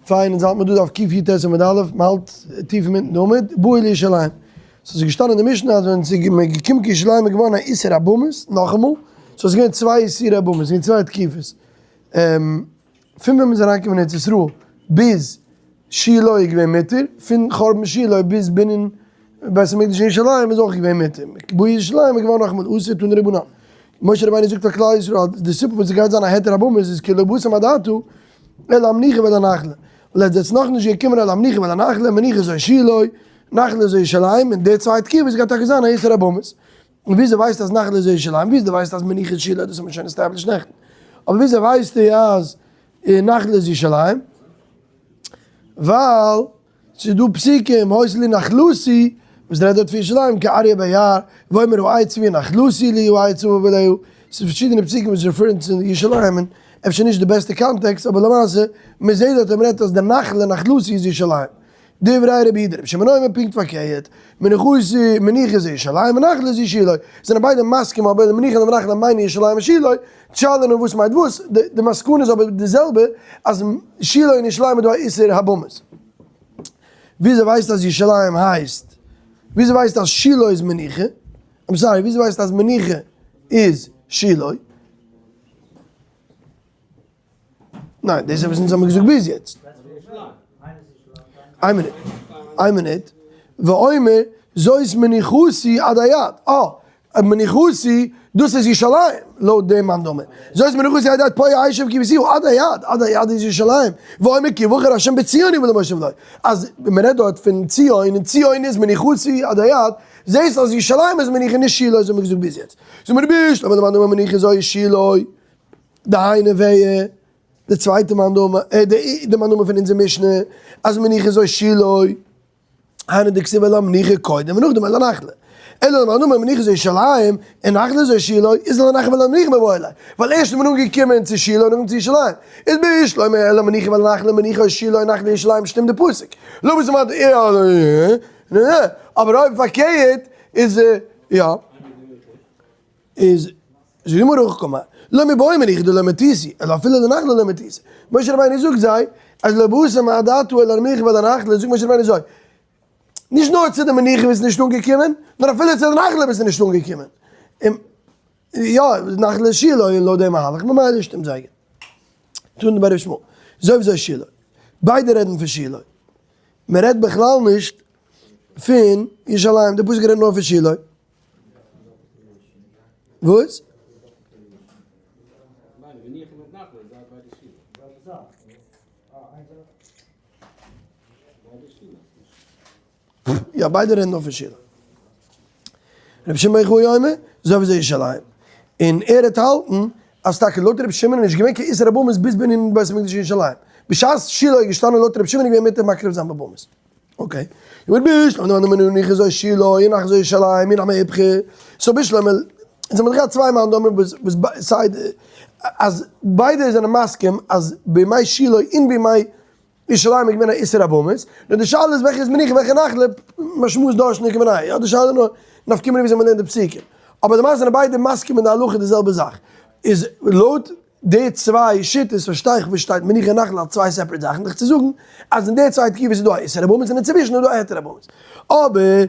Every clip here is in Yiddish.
פיין, אונז האלט מיר דא דף קי"ט עמוד א', מ'האלט טיף אינמיטן די עמוד, באו לירושלים. ס'איז געשטאנען אין די משנה אז ווען ס'איז געקומען קיין ירושלים איז געווארן א איסור הבמות, נאכאמאל, סאו ס'איז געווען צוויי איסורי הבמות, ס'איז געווען צוויי תקופות. פון ווען מ'איז אריינגעקומען אין ארץ ישראל ביז שילה איז געווען מותר, פון חורבן שילה ביז בנין בית המקדש אין ירושלים איז אויך געווען מותר, באו ירושלים איז געווארן נאכאמאל אסור תנו רבנן. משה רבינו זאגט פאר כלל ישראל אז די סיבה וואס ס'גייט זיין א היתר הבמות איז כי לא באתם עד עתה אל המנוחה ואל הנחלה, ווייל עטס זעטס נאכנישט געקומען אל המנוחה ואל הנחלה, מנוחה זו שילה, נחלה זו ירושלים, און די צוויי תקופות גייט טאקע זיין א איסור הבמות. און וויאזוי ווייסטו אז נחלה זו ירושלים? וויאזוי ווייסטו אז מנוחה איז שילה? דאס האט מען שוין established נעכטן. אבער וויאזוי ווייסטו אז נחלה איז ירושלים? ווייל ס'איז דא פסוקים, היתה לי נחלתי, וואס רעדט דארט פון ירושלים, כאריה ביער, ואומר העץ צבי נחלתי לי העץ אהב אליה, ס'איז פארשידענע פסוקים וואס refer ן צו ירושלים, און אפשר נישט די בעסטע context, אבער למעשה, מ'זעט דארט אז מ'רעדט אז די נחלה, נחלתי איז ירושלים. דברי רבי יהודה רבי שמעון אומר פונקט פארקערט, מנוחתי, מנוחה זה ירושלים ונחלה זה שילה, זענען ביידע מסכים אבער מנוחה און נחלה מיינען ירושלים און שילה, שאלה נאר וואס מיינט וואס, די מסקנא איז אבער די זעלבע אז שילה און ירושלים איז דא א איסור הבמות. וויאזוי ווייסטו אז ירושלים הייסט? וויאזוי ווייסטו אז שילה איז מנוחה? I'm sorry, וויאזוי ווייסטו אז מנוחה איז שילה? ניין, דאס איז וואס אונז האבן געזאגט ביז יעצט. איין מינוט, איין מינוט. ואומר, זאת מנוחתי עד היד. אה, מנוחתי, דאס איז ירושלים, לויט דעם מאן דאמר. זאת מנוחתי עד היד, פה אשב כי עד היד, עד היד איז ירושלים. ואומר כי יבחר השם בציון ולמושב לו. אז מען רעדט דארט פון ציון, און ציון איז מנוחתי עד היד, זעהסט אז ירושלים איז מנוחה נישט שילה אזוי האבן מיר געזאגט ביז יעצט. זאגט מיר בשלמא למאן דאמר מנוחה זו שילה. דהיינו ווער? די צווייטע מאן דאמר, די מאן דאמר פון אונזער משנה, אז מנוחה זו שילה, היינו דכתיב אל המנוחה קודם און נאכדעם אל הנחלה. אלא למאן דאמר מנוחה זו ירושלים, און נחלה זו שילה, איז אל הנחלה ואל המנוחה מיבעי ליה. ווייל ערשט איז מען אנגעקומען צו שילה און נאכדעם צו ירושלים. איז בשלמא אל המנוחה ואל הנחלה מנוחה זו שילה און נחלה ירושלים שטימט די פסוק. לא בשלמא אבער אויב פארקערט איז יא. איז זאגט די גמרא הכי קאמר, לא מיבעיא מנוחה דלא מטיתי, אלא אפילו לנחלה לא מטיתי. משה רבינו זאגט זיי, אז לא באתם עד עתה אל המנוחה ואל הנחלה, זאגט משה רבינו אזוי, נישט נאר צו די מנוחה ביסטו נישט אנגעקומען, נאר אפילו צו די נחלה ביסטו נישט אנגעקומען. און יא, נחלה שילה און לויט דעם מהלך, ממילא שטימט זייער גוט. תנא דבי רבי ישמעאל, אזוי וויאזוי שילה. ביידע רעדן פון שילה. מען רעדט בכלל נישט פון ירושלים, די פסוק רעדט נאר פון שילה. וואס? יא ביידע רעדן נאר פון שילה. רבי שמעון בר יוחאי אומר, זוי וויאזוי ירושלים. און ער האט האלטן אז טאקע לויט רבי שמעון איז נישט געווען קיין איסור הבמות ביז בנין בית המקדש אין ירושלים. בשעת שילה איז געשטאנען לויט רבי שמעון איז געווען מותר מקריב זיין בבמות. okay. און בשלמא למאן דאמר מנוחה זו שילה און נחלה זו ירושלים מי נמי איפכא. so בשלמא אונז האבן געהאט צוויי מאן דאמרים וואס וואס סיי אז ביידע זענען מסכים אז בימי שילה און בימי ירושלים איז געווען א איסור הבמות, נאר די שאלה איז וועלכע איז מנוחה וועלכע נחלה, משמעות דורשין איכא בינייהו, יא די שאלה איז נאר נפקא מינה וויאזוי מ'לערנט די פסוקים. אבער למעשה זענען ביידע מסכים אין די הלכה די זעלבע זאך. איז לויט די צוויי שיטות פארשטיי איך וואס שטייט מנוחה און נחלה אלס צוויי separate זאכן, דיך צו זאגן אז אין די צוויי תקופות איז דא א איסור הבמות און אינצווישן איז דא א היתר הבמות. אבער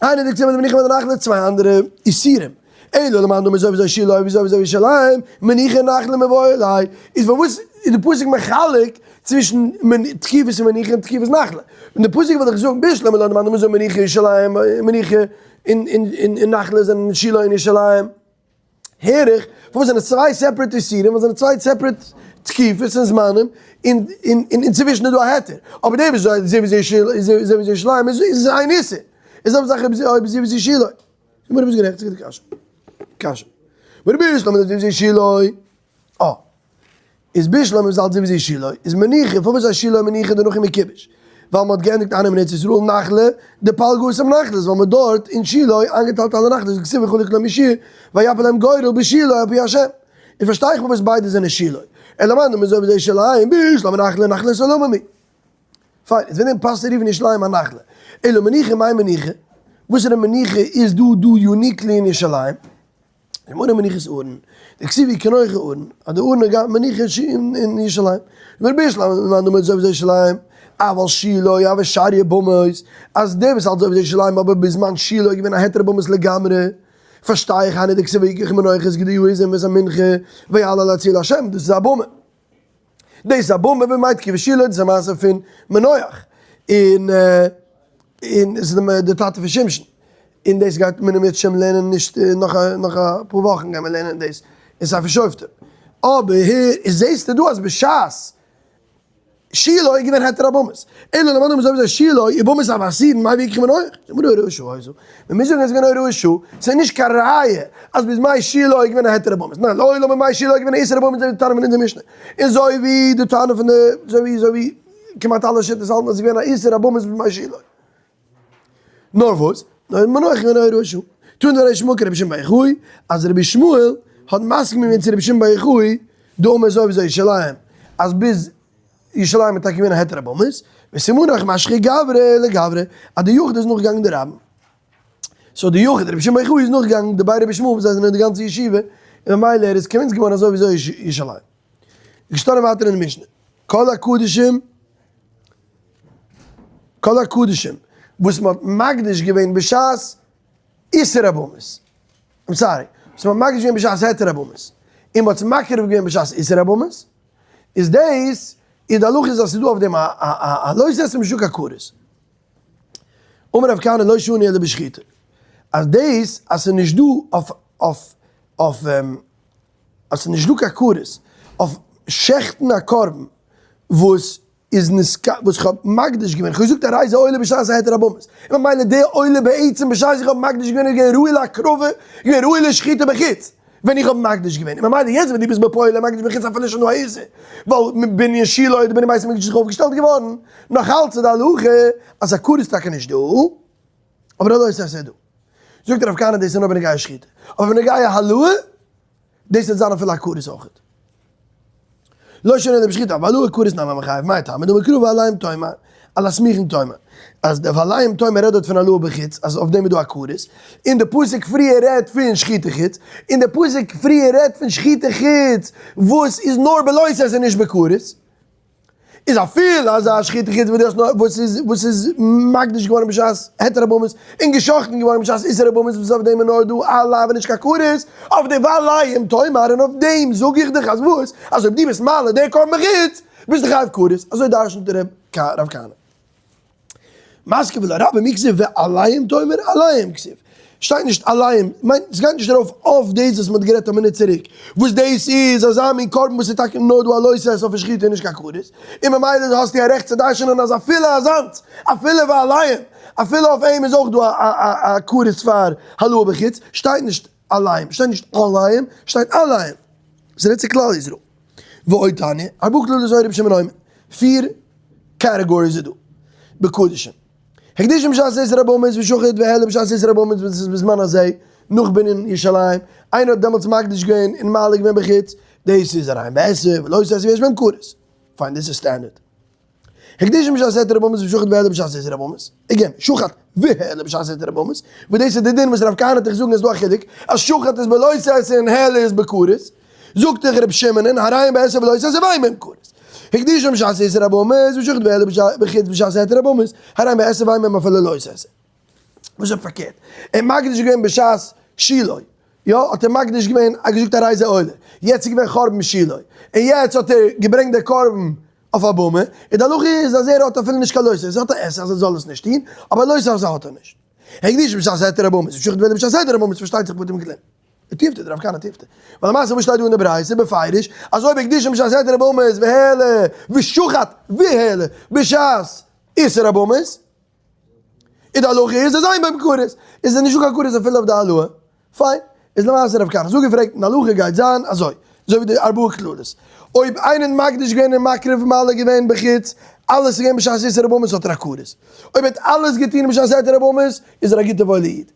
איינער זאגט צו מנוחה און נחלה צוויי אנדערע איסורים. אלא למאן דאמר זו וזו שילה וזו וזו ירושלים, מנוחה נחלה מיבעי ליה, איז פארוואס איז די פסוק מחלק צווישן תקופות פון מנוחה און תקופות נחלה? און די פסוק וואלט איך געזאגט בשלמא למאן דאמר זו מנוחה ירושלים, מנוחה און נחלה זענען שילה און ירושלים. הער איך, פארוואס זענען עס צוויי separate איסורים, וואס זענען צוויי separate תקופות און זמנים, און און אינצווישן איז דא א היתר. אבער דער וואס זאגט זו וזו זו וזו ירושלים איז איז איין איסור. איז זעלבע זאך אויב זו וזו שילה. די גמרא ביסט גערעכט, ס'איז א גוטע קשיא. קשיא. בשלמא זו וזו שילה. אה. איז בשלמא איז אלץ זו וזו שילה, איז מנוחה, פארוואס איז שילה מנוחה דערנאך איז מען כיבוש? ווייל מען האט געענדיגט אייננעמען ארץ ישראל נחלה דפלגא התם נחלות, ווייל מען האט דארט אין שילה איינגעטיילט אלע נחלות, וכתיב וחלק להם ישיר ויפל להם גורל בשילה על פי השם. איז פארשטיי איך פארוואס ביידע זענען שילה. אלא מאי דאמר זו וזו ירושלים, בשלמא נחלה נחלת עולמים היא. פיין, איז ווען דעם פאסט צו רופן ירושלים א נחלה. אלא מנוחה מאי מנוחה? וואסערע מנוחה איז דא דא uniquely אין ירושלים? גמרא מנוחת ארון, דכתיב כי נוח ארון, אז די ארון האט געהאט מנוחה אין ירושלים, און רבי ישמעאל מאן דאמר זוי וזוי ירושלים, אבל שילה הוה שריא במות, אז דער וואס האלט זוי וזוי ירושלים אבער בזמן שילה איז געווען א היתר במות לגמרי, פארשטיי איך היינו דכתיב ויקח מנוח את גדי העזים ואת המנחה ויעל על הצור לה', דאס איז א במה. דאס איז א במה בימי תקופת שילה, דאס איז א מעשה פון מנוח, און און עס איז די טאטע פון שמשון, און דאס גייט מען אם ירצה השם לערנען נישט נאך נאך אפאר וואכן גייט מען לערנען דאס אין ספר שופטים, אבער זעסטו דא אז בשעת שילה איז געווען היתר הבמות, אלא למאן דאמר אזוי ווי שילה איז במות הוו אסירין מאי ויקח מנוח, זאגט גמרא הוראת שעה היתה, מען מוז זאגן אז עס איז געווען הוראת שעה, ס'איז נישט קיין ראיה אז בימי שילה איז געווען א היתר הבמות, ניין לעולם בימי שילה איז געווען א איסור הבמות אזוי ווי די טענה פון אונזער משנה, און אזוי ווי די טענה פון די אזוי ווי אזוי ווי כמעט אלע שיטות האלטן אז עס איז געווען א איסור הבמות בימי שילה. נאר וואס? נאר מנוח איז געווען א הוראת שעה. תנא דבי רבי ישמעאל כרבי שמעון בר יוחאי, אז רבי ישמעאל האט מסכים געווען צו רבי שמעון בר יוחאי דאמר אזוי ווי אזוי ירושלים, אז ביז ירושלים איז טאקע געווען א היתר הבמות, וסימנך משכי גברא לגברא, אז די יחיד איז נאכגעגאנגען די רבים. so די יחיד רבי שמעון בר יוחאי איז נאכגעגאנגען די ביי רבי ישמעאל וואס זיי זענען די גאנצע ישיבה, און ממילא ער איז convinced געווארן אזוי ווי אזוי ירושלים. געשטאנען ווייטער אין די משנה, כל הקדשים, כל הקדשים וואס מען האט מקדיש געווען בשעת איסור הבמות, I'm sorry, וואס מען האט מקדיש געווען בשעת היתר הבמות, און מען האט עס מקריב געווען בשעת איסור הבמות, איז דאס, איז די הלכה איז אז ס'איז דא אויף דעם א א א לא תעשה משוק הכרת. אמר רב כהנא לא שנו אלא בשחיטה. אז דאס אז ס'איז נישט דא אויף אויף אויף אז ס'איז נישט דא קיין כרת אויף שעכטן א קרבן וואס איז נזכר וואס כ'האב מקדיש געווען, כ'האב געזאגט הרי זה עולה בשעת היתר הבמות, און ממילא די עולה בעצם בשעת איך האב מקדיש געווען איז געווען ראוי להקרבה, געווען ראוי לשחיטה בחוץ, ווען איך האב מקדיש געווען, און ממילא יעצט ווען דו ביסט בפועל מקדיש בחוץ אפילו שוין דא א איסור, ווייל מבנין שילה איז די בנין בית המקדש זיך אויפגעשטעלט געווארן, נאך אלץ איז די הלכה אז א כרת איז טאקע נישט דא, אבער א לא תעשה איז דא. זאגט רב כהנא דאס איז נאר בנוגע שחיטה, אבער בנוגע העלאה, דאס וועט זיין אפילו א כרת אויכעט. לא שנו אלא בשחיטה, אבל העלאה כרת נמי מחייב, מאי טעמא דאמר קרא ועליהם תאמר, על הסמוכין תאמר, אז די ועליהם תאמר רעדט דארט פון העלאה בחוץ, אז אויף דעם איז דא א כרת, און די פסוק פריער רעדט פון שחיטה חוץ, און די פסוק פריער רעדט פון שחיטה חוץ וואס איז נאר בלא תעשה און נישט בכרת. איז אפילו אזא שחיטה חוץ וואס דו האסט נאר וואס איז וואס איז מקדיש געווארן בשעת היתר הבמות און געשחט'ן געווארן בשעת איסור הבמות וואס אויף דעם איז נאר דא א לאו און נישט קיין כרת, אויף די ועליהם תאמר און אויף דעם זאג איך דיך אז וואס? אז אויב דו ביסט מעלה די קרבן בחוץ ביסטו חייב כרת, אזוי דרשנ'ט רב כהנא. מתקיף לה רבה מי כתיב ועליהם תאמר עליהם כתיב. שטייט נישט עליהם, מיינט עס גייט נישט ארויף אויף דאס וואס מען האט גערעדט א מינוט צוריק, וואס דאס איז אזא מין קרבן וואס איז טאקע נאר דא א לא תעשה אויף שחיטה און נישט קיין כרת, און ממילא האסטו א רעכט צו דרש'נען אז אפילו אזאנס, אפילו ועליהם, אפילו אויף אים איז אויך דא א כרת פאר העלאה בחוץ, שטייט נישט עליהם, שטייט נישט עליהם, שטייט עליהם. ס'רעדט צו כלל ישראל. ועוד תניא, ארבעה כללות היו רבי שמעון אומר, פיר categories איז דא, בקדשים. הקדישם בשעת איסור הבמות ושחט והעלה בשעת איסור הבמות וואס איז בזמן הזה, נאך בנין ירושלים, איינער האט דעמאלטס מקדיש געווען און מעלה געווען בחוץ, דאס איז הרי הן בעשה ולא תעשה ויש בהם כרת. פיין דאס איז standard. הקדישם בשעת היתר הבמות ושחט והעלה בשעת איסור הבמות, again, שחט והעלה בשעת היתר הבמות, וואס דאס איז די דין וואס רב כהנא האט דיך זאגן אז ס'דא א חילוק, אז שחט איז בלא תעשה און העלה איז בכרת, זאגט דיך רבי שמעון אין הרי הן בעשה ולא תעשה ואין בהם כרת. הקדישם בשעת איסור הבמות ושחט והעלה בחוץ בשעת היתר הבמות, הרי הן בעשה ואין בהם אפילו לא תעשה. וואס איז פארקערט? ער מקדיש געווען בשעת שילה, יא, האט ער מקדיש געווען, ער געזאגט הרי זה עולה, יעצט איז געווען חורבן שילה, און יעצט האט ער געברענגט דער קרבן אויף א במה, און די הלכה איז אז ער האט אפילו נישט קיין לא תעשה, ער האט א עשה אז ער זאל עס נישט טון, אבער לא תעשה האט ער נישט. הקדיש בשעת היתר הבמות, ושחט והעלה בשעת היתר הבמות פארשטייט זיך פטור מכלום. תיובתא דרב כהנא תיובתא. ווייל למעשה וואס שטייט דא אין די ברייתא בפירוש אז אויב הקדיש בשעת היתר הבמות והעלה ושחט והעלה בשעת איסור הבמות, איז די הלכה איז אז אין בהם כרת, איז עס נישטא קיין כרת אפילו אויף די העלאה. פיין, איז למעשה רב כהנא אזוי געפרעגט און די הלכה גייט זיין אזוי, אזוי ווי די ארבעה כללות. אויב איינער האט מקדיש געווען און מקריב ומעלה געווען בחוץ, אלעס איז געווען בשעת איסור הבמות האט ער א כרת. אויב ער האט אלעס געטון בשעת היתר הבמות איז ער א גוטע וואוילע איד.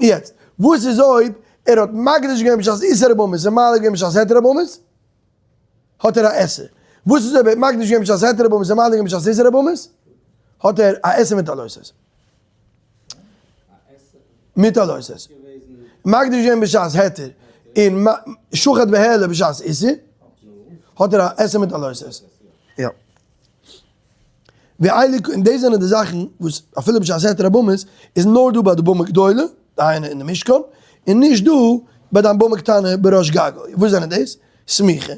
יעצט, וואס איז אויב ער האט מקדיש געווען בשעת איסור הבמות און מעלה געווען בשעת היתר הבמות? האט ער א עשה. וואס איז אויב ער האט מקדיש געווען בשעת היתר הבמות און מעלה געווען בשעת איסור הבמות? האט ער א עשה מיט א לא תעשה. מיט א לא תעשה. מקדיש געווען בשעת היתר. און שחט והעלה בשעת איסור, האט ער א עשה מיט א לא תעשה. יא. ואלו, און דאס זענען די זאכן וואס אפילו בשעת היתר הבמות איז נאר דא ביי די במה גדולה, דהיינו אין די משכן, און נישט דא ביי דיין במה קטנה בראש גגו. וואס זענען דאס? סמיכה.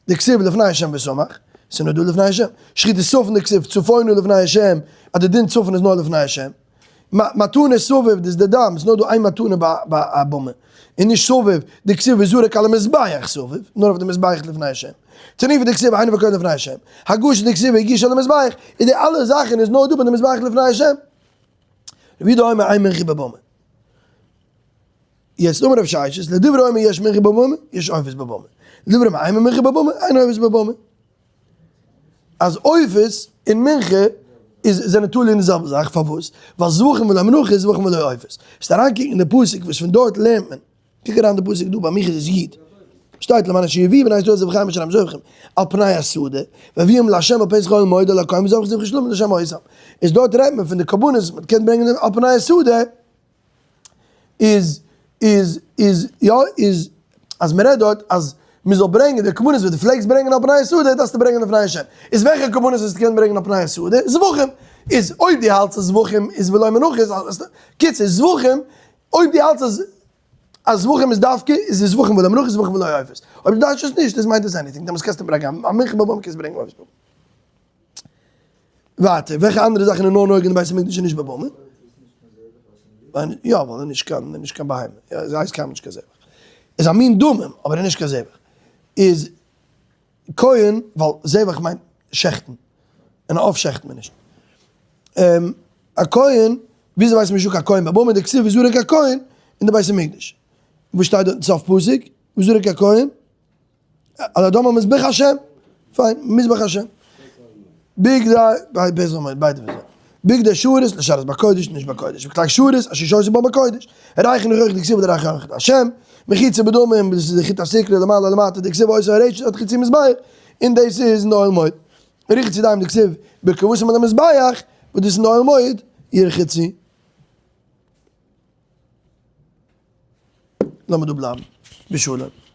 דכתיב לפני השם וסמך, ס'איז נאר דא לפני השם. שחיטת צפון דכתיב צפונה לפני השם, אז די דין צפון איז נאר לפני השם. מתנה סביב, דאס איז די דם, ס'איז נאר דא איין מתנה ביי א במה. און נישט סביב, דכתיב וזרק על המזבח סביב, נאר אויף די מזבח לפני השם. תנופה דכתיב הניף הכהן לפני השם. הגשה דכתיב והגיש על המזבח, און די אלע זאכן איז נאר דא ביי די מזבח לפני השם. רבי יהודה אומר אין מנחה בבמה. יעצט אמר רב ששת, לדברי אומר יש מנחה בבמה, יש עופות בבמה. לדברי אומר אין מנחה בבמה, אין עופות בבמה. אז עופות און מנחה איז זענען תלוי אין די זעלבע זאך, פארוואס? ווייל זבחים ולא מנחות, זבחים ולא עופות. וועסט אריינקוקן אין די פסוק וואס פון דארט לערנט מען, קוק אריין די פסוק דא ביי מיך איז עס י', שטייט למען אשר יביאו בני ישראל זבחיהם אשר הם זובחים על פני השדה, והביאום לה' אל פתח אוהל מועד אל הכהן וזבחו זבחי שלמים לה' אותם. איז דארט רעדט מען פון די קרבנות וואס מען קען ברענגען על פני השדה, איז איז איז יא איז אז מען רעדט דארט אז מען זאל ברענגען די קרבנות וואס דו פלעגסט ברענגען על פני השדה דארפסטו ברענגען לפני השם, איז וועלכע קרבנות האסטו געקענט ברענגען על פני השדה? זבחים! איז אויב דו האלטסט אז זבחים איז ולא מנחות איז קיצור זבחים אויב דו האלטסט אז אז זבחים איז דווקא איז זבחים ולא מנחות זבחים ולא עופות אויב דו דארשט עס נישט איז מיינט עס anything דעמאלטס קענסטו ברענגען א מנחה בבמה קענסטו ברענגען עופות בבמה. ווייטער, וועלכע אנדערע זאכן איז נאר נוהג אין די בית המקדש און נישט בבמה? יא, ווייל ער איז נישט קיין, נישט קיין בהמה. יא, ער הייסט קיינמאל נישט קיין זבח. איז א מין דומם, אבער ער איז נישט קיין זבח. איז כהן, ווייל זבח מיינט שעכטן, און א עוף שעכט מען נישט. א כהן, וויאזוי ווייסט מען נישטא קיין כהן בבמה? דכתיב וזרק הכהן אין די בית המקדש. וואס שטייט דארט אין סוף פסוק? וזרק הכהן? על הדם על מזבח השם, פיין, מזבח השם. בגדי, ביידע ווי אזוי. בגדי שרת, לשרת בקודש, נישט בקודש. וכלי שרת, אשר ישרתו בם בקודש. ריח ניחוח דכתיב ולריח ניחוח להשם. מחיצה בדמים, דאס איז די חוט הסיקרא למעלה למטה דכתיב ואותו הרשת עד חצי מזבח, און דאס איז אין אוהל מועד. רחצו ידיים דכתיב בקרבתם אל המזבח, וואס דאס איז אין אוהל מועד, ירחצו. לאמיר דא בלייבן. בשלום.